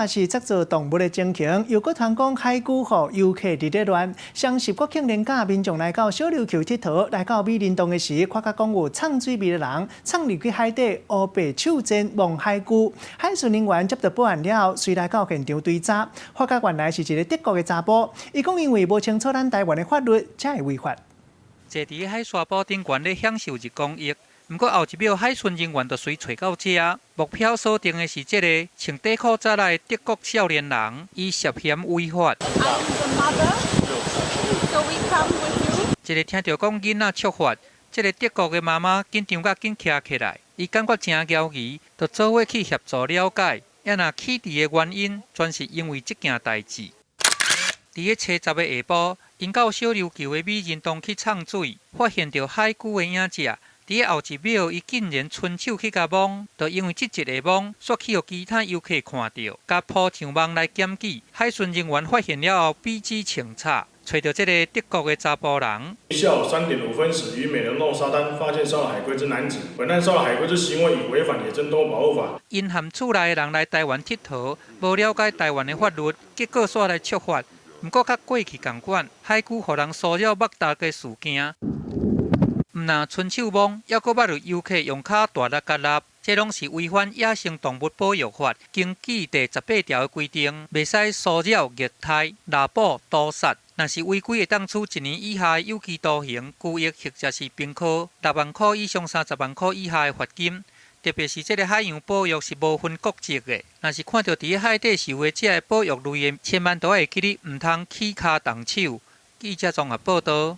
是製造動物的情形，又閣傳講海龜予遊客佇咧亂。雙十國慶連假，民眾來到小琉球𨑨迌，來到美人洞的時，發覺講有藏水味的人藏入去海底，烏白手剪摸海龜。海巡人員接到報案了後，隨來到現場追查，發覺原來是一個德國的查埔。伊講因為無清楚咱台灣的法律，才會違法。坐佇海沙堡頂懸咧享受日光浴。毋過後一秒，海巡人員就隨揣到遮，目標鎖定的是這個穿短褲仔來的德國少年人，伊涉嫌違法。一个聽著講囡仔觸法，這個德國的媽媽緊張甲緊徛起來，伊感覺誠枵疑，就做伙去協助了解。啊若起佇的原因，全是因為這件代誌。佇咧初十的下晡，𪜶到小琉球的美人洞去藏水，發現著海龜的影跡。佇咧後一秒，伊竟然伸手去共摸，就因為這一个摸，煞去予其他遊客看著，共鋪上網來檢舉。海巡人員發現了後，比之清查，揣著這个德國的查埔人。下午3點5分時，於美人洞沙灘發現騷擾海龜之男子，本案騷擾海龜之行為已違反野生動物保護法。𪜶含厝內的人來台灣𨑨迌，無了解台灣的法律，結果煞來觸法。毋過佮過去仝款，海龜予人騷擾縛踏的事件。毋若伸手摸，猶閣捌有遊客用跤大力共抐，這攏是違反野生動物保育法根據第18條的規定，袂使騷擾、虐待、濫捕、屠殺。若是違規，會當處一年以下的有期徒刑、拘役或者是並科6萬箍以上30萬箍以下的罰金。特別是這个海洋保育是無分國籍的，若是看著佇咧海底受的這个保育類的，千萬都愛會記得毋通起跤動手。記者綜合報導。